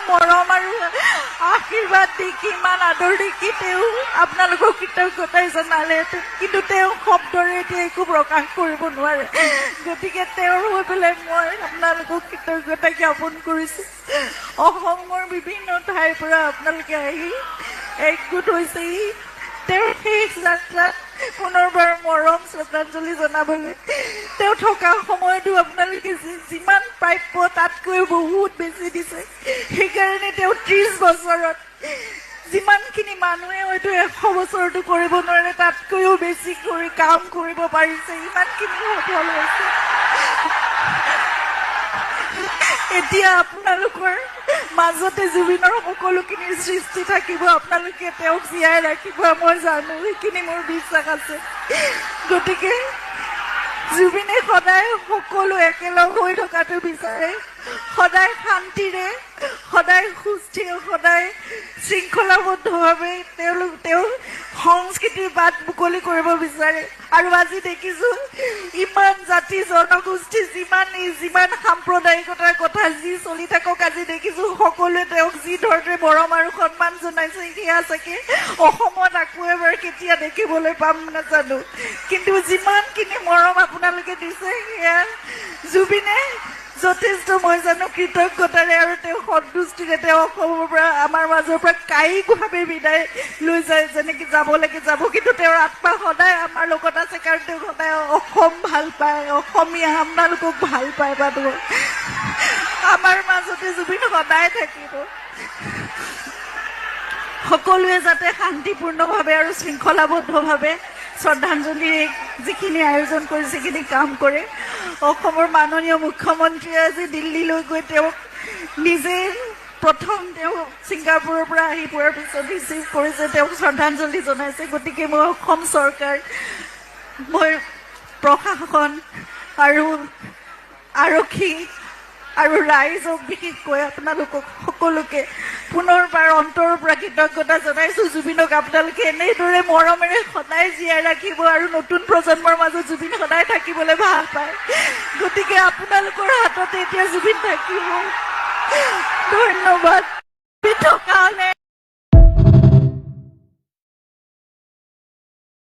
মৰম আৰু আশীৰ্বাদ দেখি, ইমান আদৰ দেখি তেওঁ আপোনালোকক কৃতজ্ঞতাই জনালেহেঁতেন, কিন্তু তেওঁ শব্দৰে এতিয়া একো প্ৰকাশ কৰিব নোৱাৰে। গতিকে তেওঁৰ হৈ পেলাই মই আপোনালোকক কৃতজ্ঞতা জ্ঞাপন কৰিছোঁ। অসমৰ বিভিন্ন ঠাইৰ পৰা আপোনালোকে আহি একগোট হৈছেহি তেওঁৰ শেষ যাত্ৰাত পুনৰবাৰ মৰম শ্ৰদ্ধাঞ্জলি জনাবলৈ। তেওঁ থকা সময়তো আপোনালোকে যিমান প্ৰাপ্য তাতকৈ বহুত বেছি দিছে। সেইকাৰণে তেওঁ 30 বছৰত যিমানখিনি মানুহে হয়তো 100 বছৰতো কৰিব নোৱাৰে, তাতকৈও বেছি কৰি কাম কৰিব পাৰিছে, ইমানখিনি সফল হৈছে। এতিয়া আপোনালোকৰ মাজতে জুবিনৰ সকলোখিনিৰ সৃষ্টি থাকিব। আপোনালোকে তেওঁক জীয়াই ৰাখিব, মই জানো, সেইখিনি মোৰ বিশ্বাস আছে। গতিকে জুবিনে সদায় সকলো একেলগ হৈ থকাটো বিচাৰে, সদায় শান্তিৰে, সদায় সুস্থিৰ, সদায় শৃংখলাবদ্ধভাৱে তেওঁলোক তেওঁৰ সংস্কৃতিৰ বাট মুকলি কৰিব বিচাৰে। আৰু আজি দেখিছো, ইমান জাতি জনগোষ্ঠী, যিমান যিমান সাম্প্ৰদায়িকতাৰ কথা যি চলি থাকক, আজি দেখিছো সকলোৱে তেওঁক যি ধৰণে মৰম আৰু সন্মান জনাইছে, সেয়া চাগে অসমত আকৌ এবাৰ কেতিয়া দেখিবলৈ পাম নাজানো। কিন্তু যিমানখিনি মৰম আপোনালোকে দিছে, সেয়া জুবিনে যথেষ্ট, মই জানো, কৃতজ্ঞতাৰে আৰু তেওঁ সন্তুষ্টিৰে তেওঁ অসমৰ পৰা, আমাৰ মাজৰ পৰা কায়িকভাৱে বিদায় লৈ যায়, যেনেকে যাব লাগে যাব। কিন্তু তেওঁৰ আত্মা সদায় আমাৰ লগত আছে, কাৰণ তেওঁ সদায় অসম ভাল পায়, অসমীয়া আপোনালোকক ভাল পায়। মানুহ আমাৰ মাজতে জুবিন সদায় থাকিব। সকলোৱে যাতে শান্তিপূৰ্ণভাৱে আৰু শৃংখলাবদ্ধভাৱে শ্ৰদ্ধাঞ্জলিৰ যিখিনি আয়োজন কৰিছে, সেইখিনি কাম কৰে। অসমৰ মাননীয় মুখ্যমন্ত্ৰীয়ে আজি দিল্লীলৈ গৈ তেওঁক নিজে প্ৰথম তেওঁ ছিংগাপুৰৰ পৰা আহি পোৱাৰ পিছত ৰিচিভ কৰিছে, তেওঁক শ্ৰদ্ধাঞ্জলি জনাইছে। গতিকে মই অসম চৰকাৰ, মই প্ৰশাসন আৰু আৰক্ষী আৰু ৰাইজক, বিশেষকৈ আপোনালোকক সকলোকে পুনৰবাৰ অন্তৰৰ পৰা কৃতজ্ঞতা জনাইছো। জুবিনক আপোনালোকে এনেদৰে মৰমেৰে সদায় জীয়াই ৰাখিব আৰু নতুন প্ৰজন্মৰ মাজত জুবিন সদায় থাকিবলৈ ভাল পায়। গতিকে আপোনালোকৰ হাততে এতিয়া জুবিন থাকিব। ধন্যবাদ। থকা হ'লে